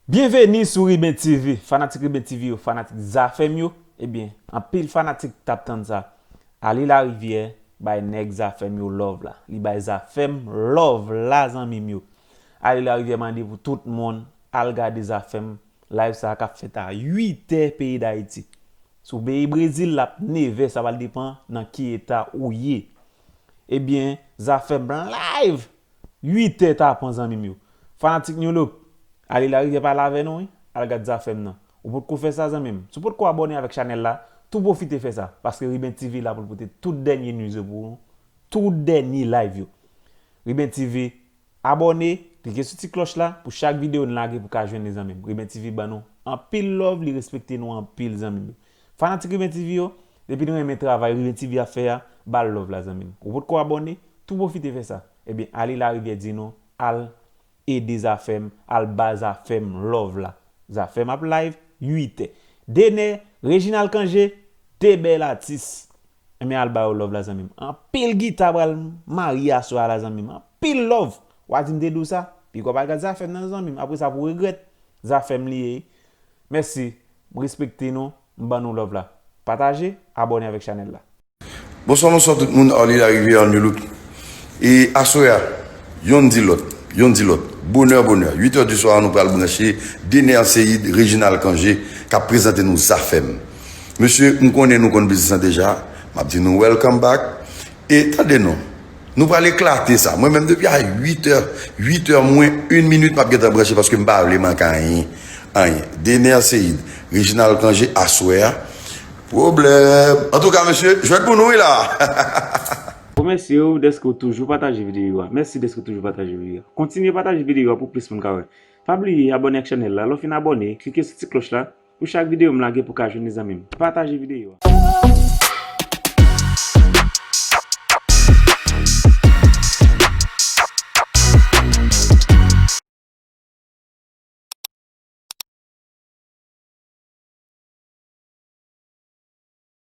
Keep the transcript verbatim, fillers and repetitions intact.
Byenveni sou Riben T V. Fanatik Riben T V yo, fanatik Zafèm yo, ebyen, anpil fanatik t ap tann sa. Ali Larivière bay nèg Zafèm yo love la. Li bay Zafèm love la, zanmi m yo. Ali Larivière mande pou tout moun al gade Zafèm, live sa k ap fèt a uit è peyi Dayiti. Si w peyi Brezil, l ap nèf è, sa pral depann nan ki eta ou ye. Ebyen, Zafèm live, uit è tapan, zanmi m yo. Fanatik New Look, Ali Larivière pale avè nou, wi. Al gad Zafèm nan. Ou potko fè sa, zanmi m? Si w potko abòne avèk chanèl la, tou pwofite fè sa, paske Riben T V la pou l pote tout dènye news yo pou ou, tout dènye live yo. Riben T V, abòne, klike sou ti klòch la pou chak videyo n lage pou ka jwenn li, zanmi m. Riben T V ban nou anpil love, li respekte nou anpil, zanmi m yo. Fanatik Riben T V yo, depi nou renmen travay Riben T V ap fè a, ba l love la, zanmi m. Ou potko abòne, tou pwofite fè sa. Ebyen, Ali Larivière di nou, al ede Zafèm, al ba Zafèm love la. Zafèm ap live, uit è. Dener, Reginald Cangé, de bèl atis. Ebyen, al ba yo love la, zanmi m. Anpil gita pral marye aswè a la, zanmi m. Anpil love. W a di m te di w sa? Piga w pa gad Zafèm nan, zanmi m. Apre sa, pou regrèt. Zafèm li ye. Mèsi. M respekte nou. M ban nou love la. Pataje, abòne avèk chanèl la. Bonswa, bonswa tout moun, Ali Larivière, New Look. E aswè a, yonn di lòt, yonn di lòt. Bonè, bonè, uit è di swa, nou pral branche Dener Ceïde, Reginald Cangé, k ap prezante nou Zafèm. Mesye, m konnen nou konn biznis lan deja, m ap di nou welcome back. E tande non, nou pral eklate sa. Mwen menm depi a uit è, uit è mwen yon minit m ap gentan branche paske m pa vle manke anyen, anyen. Dener Ceïde, Reginald Cangé, aswè a, pwoblèm. Antouka, mesye, jwèt pou nou, wi la. Remèsye w dèske w toujou pataje videyo a. Mèsi dèske w toujou pataje videyo a. Kontinye pataje videyo a pou plis moun ka wè. Pa bliye abòne ak chanèl la. Lè w fin abòne, klike sou ti klòch la pou chak videyo m lage pou ka jwenn li, zanmi m. Pataje videyo a.